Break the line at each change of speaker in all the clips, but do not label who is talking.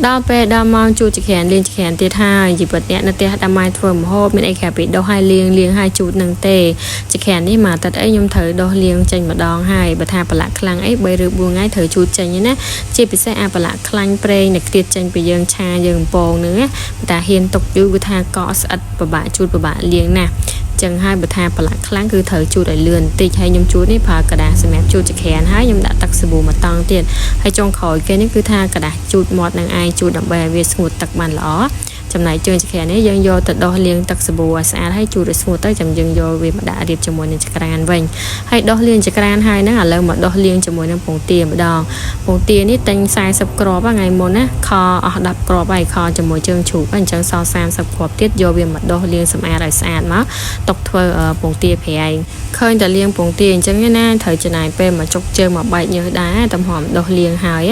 ដល់ពេលដល់ម៉ោងជូតចង្ក្រានលាងចង្ក្រានទៀតហើយជីវិតអ្នកនៅផ្ទះដាំម៉ែធ្វើម្ហូបមានអីក្រៅពីដុសឲ្យលាងលាងឲ្យជូតនឹងទេចង្ក្រាននេះមួយអាទិត្យអីខ្ញុំត្រូវដុសលាងចេញម្ដងហើយបើថាប្រឡាក់ខ្លាំងអី3ឬ4ថ្ងៃត្រូវជូតចេញណាជាពិសេសអាប្រឡាក់ខ្លាញ់ប្រេងដែលខ្ទាតចេញពីយើងឆាយើងកំពងហ្នឹងណាបើថាហ៊ានទុកយូរគឺថាកកស្អិតពិបាកជូតពិបាកលាងណាស់ចឹងហើយបើថាប្រឡាក់ខ្លាំងគឺត្រូវជូតឲ្យលឿនបន្តិចហើយខ្ញុំជូតនេះប្រើក្រដាសសម្រាប់ជូតចង្ក្រានហើយខ្ញុំដាក់ទឹកសាប៊ូមួយតង់ទៀតហើយចុងក្រោយគេនេះគឺថាក្រដាសជូតមាត់នឹងឯងជូតដើម្បីឲ្យវាស្ងួតទឹកបានល្អចំណែកជើងចង្ក្រាននេះយើងយកទៅដុសលាងទឹកសាប៊ូឲ្យស្អាតហើយជូតឲ្យស្ងួតទៅចាំយើងយកវាមកដាក់រៀបជាមួយនឹងចង្ក្រានវិញហើយដុសលាងចង្ក្រានហើយហ្នឹងឥឡូវមកដុសលាងជាមួយនឹងពងទាម្ដងពងទានេះទិញ40គ្រាប់ថ្ងៃមុនណាខអស់10គ្រាប់ហើយខជាមួយជើងជ្រូកអញ្ចឹងសល់30គ្រាប់ទៀតយកវាមកដុសលាងសម្អាតឲ្យស្អាតមកទុកធ្វើពងទាប្រៃឃើញតែលាងពងទាអញ្ចឹងណាត្រូវចំណាយពេលមកចុកជើងមកបែកញើសដែរតំហមដុសលាងហើយ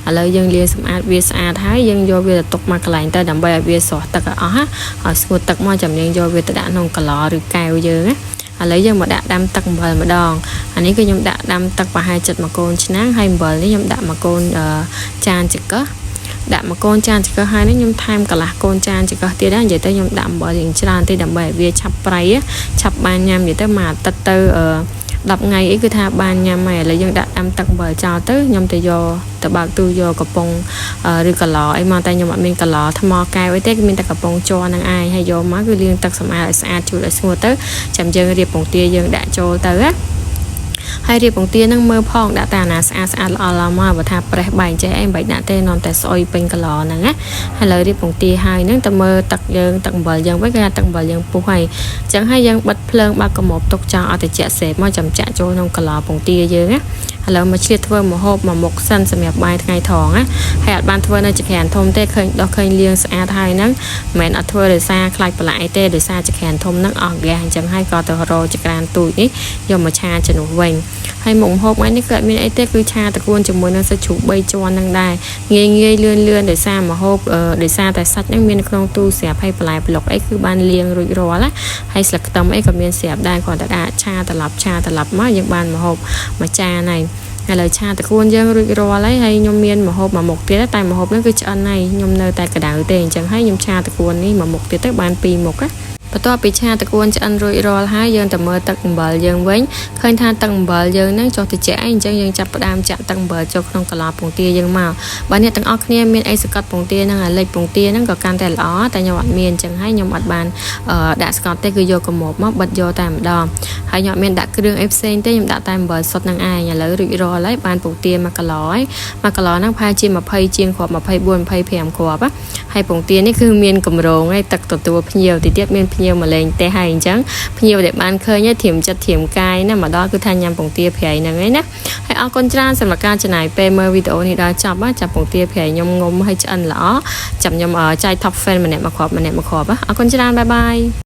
ឥឡូវយើងលាងសម្អាតវាស្អាតហើយយើងយកវាទៅទុកមកកន្លែងទៅដើម្បីឲ្យវាស្រស់ទឹកឲ្យអស់ឲ្យស្ងួតទឹកមកចាំយើងយកវាទៅដាក់ក្នុងកឡឬកែវយើងណាឥឡូវយើងមកដាក់ដាំទឹកអំបិលម្ដងអានេះគឺខ្ញុំដាក់ដាំទឹកប្រហែលចិត្តមួយកូនឆ្នាំងហើយអំបិលនេះខ្ញុំដាក់មួយកូនចានចង្កឹះដាក់មួយកូនចានចង្កឹះហើយនេះខ្ញុំថែមកន្លះកូនចានចង្កឹះទៀតដែរនិយាយទៅខ្ញុំដាក់អំបិលយ៉ាងច្រើនតិចដើម្បីឲ្យវាឆាប់ប្រៃឆាប់បានញ៉ាំនិយាយទៅមួយអាទិត្យទៅ10ថ្ងៃអីគឺថាបានញ៉ាំហើយឥឡូវយើងដាក់ដាំទឹកអំបិលចោលទៅខ្ញុំទៅយកទៅបើកទូយកកំប៉ុងឬកឡអីមកតែខ្ញុំអត់មានកឡថ្មកែវអីទេគឺមានតែកំប៉ុងជ័រនឹងឯងហើយយកមកគឺលាងទឹកសម្អាតឲ្យស្អាតជូតឲ្យស្ងួតទៅចាំយើងរៀបពងទាយើងដាក់ចូលទៅណាហើយរៀបពងទានឹងមើលផងដាក់តែអាណាស្អាតស្អាតល្អល្អមកបើថាប្រេះបែកចេះអីមិនបាច់ដាក់ទេនាំតែស្អុយពេញកឡហ្នឹងណាហើយឥឡូវរៀបពងទាហើយហ្នឹងទៅមើលទឹកយើងទឹកអំបិលយើងវិញគេថាទឹកអំបិលយើងពុះហើយអញ្ចឹងហើយយើងបិទភ្លើងបើកកម្របទុកចោលឲ្យត្រជាក់ស្រេបមកចាំចាក់ចូលក្នុងកឡពងទាយើងណាឥឡូវមកឆ្លៀតធ្វើម្ហូបមួយមុខសិនសម្រាប់បាយថ្ងៃត្រង់ណាហើយអត់បានធ្វើនៅចង្ក្រានធំទេឃើញដោះឃើញលាងស្អាតហើយហ្នឹងមិនមែនអត់ធ្វើដោយសារខ្លាចប្រឡាក់អីទេដោយសារចង្ក្រានធំហ្នឹងអស់ហ្គាសអញ្ចឹងហើយក៏ទៅរកចង្ក្រានទូចនេះយកមកឆាជំនួសវិញហើយមុខម្ហូបថ្ងៃនេះគឺអត់មានអីទេគឺឆាត្រកួនជាមួយនឹងសាច់ជ្រូក3ជាន់ហ្នឹងដែរងាយងាយលឿនលឿនដោយសារម្ហូបដោយសារតែសាច់ហ្នឹងមានក្នុងទូស្រាប់ហើយបន្លែប្លុកអីគឺបានលាងរួចរាល់ណាហើយស្លឹកខ្ទឹមអីក៏មានស្រាប់ដែរគ្រាន់តែដាក់ឆាត្រឡប់ឆាត្រឡប់មកយើងបានម្ហូបមួយចានហើយឥឡូវឆាត្រកួនយើងរួចរាល់ហើយហើយខ្ញុំមានម្ហូបមួយមុខទៀតតែម្ហូបហ្នឹងគឺឆ្អិនហើយខ្ញុំនៅតែក្តៅទេអញ្ចឹងហើយខ្ញុំឆាត្រកួននេះមួយមុខទៀតទៅបានពីរមុខណាបន្ទាប់ពីឆាត្រកួនឆ្អិនរួចរាល់ហើយយើងទៅមើលទឹកអំបិលយើងវិញឃើញថាទឹកអំបិលយើងហ្នឹងចុះត្រជាក់អីអញ្ចឹងយើងចាប់ផ្ដើមចាក់ទឹកអំបិលចូលក្នុងកឡពងទាយើងមកបើអ្នកទាំងអស់គ្នាមានអីសកត់ពងទាហ្នឹងឲ្យលិចពងទាហ្នឹងក៏កាន់តែល្អតែខ្ញុំអត់មានអញ្ចឹងហើយខ្ញុំអត់បានដាក់ស្កត់ទេគឺយកកម្របមកបិទយកតែម្ដងហើយខ្ញុំអត់មានដាក់គ្រឿងអីផ្សេងទេខ្ញុំដាក់តែអំបិលសុទ្ធនឹងឯងឥឡូវរួចរាល់ហើយបានពងទា1គីឡូហើយ1គីឡូហ្នឹងប្រហែលជា20ជាងគ្រាប់24 25គ្រាប់ហើយពងទានេះគឺមានកម្រងហើយទឹកទទួលភ្ញៀវទីទៀតមានភ្ញៀវមកលេងផ្ទះហើយអញ្ចឹងភ្ញៀវដែលបានឃើញធៀមចិត្តធៀមកាយណាមកដល់គឺថាញ៉ាំពងទាប្រៃហ្នឹងឯណាហើយអរគុណច្រើនសម្រាប់ការចំណាយពេលមើលវីដេអូនេះដល់ចប់ចាប់ពងទាប្រៃខ្ញុំងុំឲ្យឆ្អិនល្អចាំខ្ញុំចែក top fan ម្នាក់មួយគ្រាប់ម្នាក់មួយគ្រាប់អរគុណច្រើន bye bye.